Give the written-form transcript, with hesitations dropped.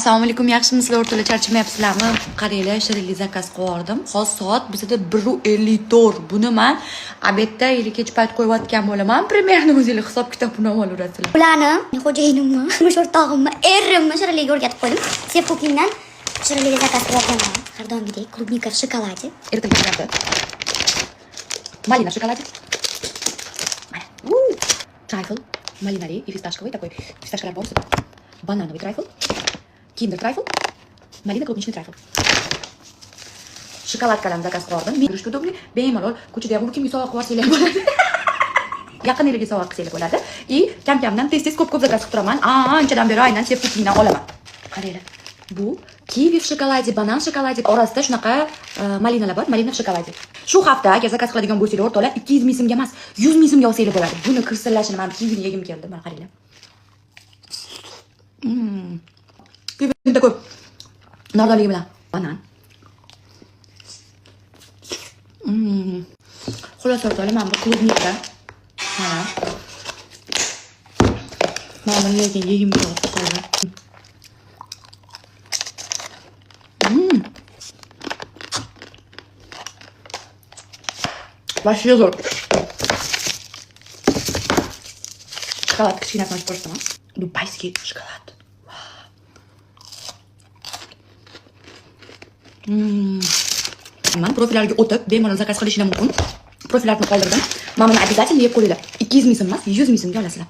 Assalomu alaykum, yaxshimisizlar, o'rtoqlar, charchamayapsizlarmi? Qaranglar, shirinlik zakaz qilib yubordim. Hozir soat bizada 1:54. Buni man обед da или kech payt qo'yayotgan bo'laman. Примерно o'zinglar hisob kitob bilan olaverasizlar. Ularni xo'jayinimni, turmush o'rtog'imni, erimni shirinlikka o'rgatib qo'ydim. Sef Cookingdan shirinlikka zakaz qilib olganman. Har doimgidek клубника в шоколаде. Eritilgan varianti. Малина в шоколаде. Mana. Трайфл. Малинали и фисташковый такой. Фисташка lar bor. Банановый трайфл. Киндер трайфл. Малина клубничный трайфл. Шоколадка larni zakaz qilib oldim. Yurishga удобный. Bemalol ko'chada ham kimga sovg'a qilib yuborsanglar ham bo'ladi. Yaqinlarga sovg'a qilsanglar bo'ladi. И kam-kamdan tez-tez ko'p-ko'p zakaz qilib turaman. Anchadan beri aynan Sef Cookingdan olaman. Qaranglar. Bu kivi в шоколаде, banan в шоколаде. Orasida shunaqa malinalar bor, malina в шоколаде. Shu hafta agar zakaz qiladigan bo'lsanglar, o'rtoqlar, 200 ming so'mga emas, 100 ming so'mga olsanglar bo'ladi. Buni kirsillashini men kivini yegim keldi. Mana qaranglar. Kivi такой nordonligi bilan. Banan. Xullas, o'rtoqlar, mana bu клубника. Mana. Mana buni lekin yegim kelyapti hozir. Вообще zo'r. Shokolad kichkinasini ochib ko'rsataman. Дубайский шоколад. Man profillarga o'tib, bemalol zakaz qilishinglar mumkin. Profillarni qoldirdim. Mana buni обязательно yeb ko'ringlar. 200 ming so'm emas, 100 ming so'mga olasizlar.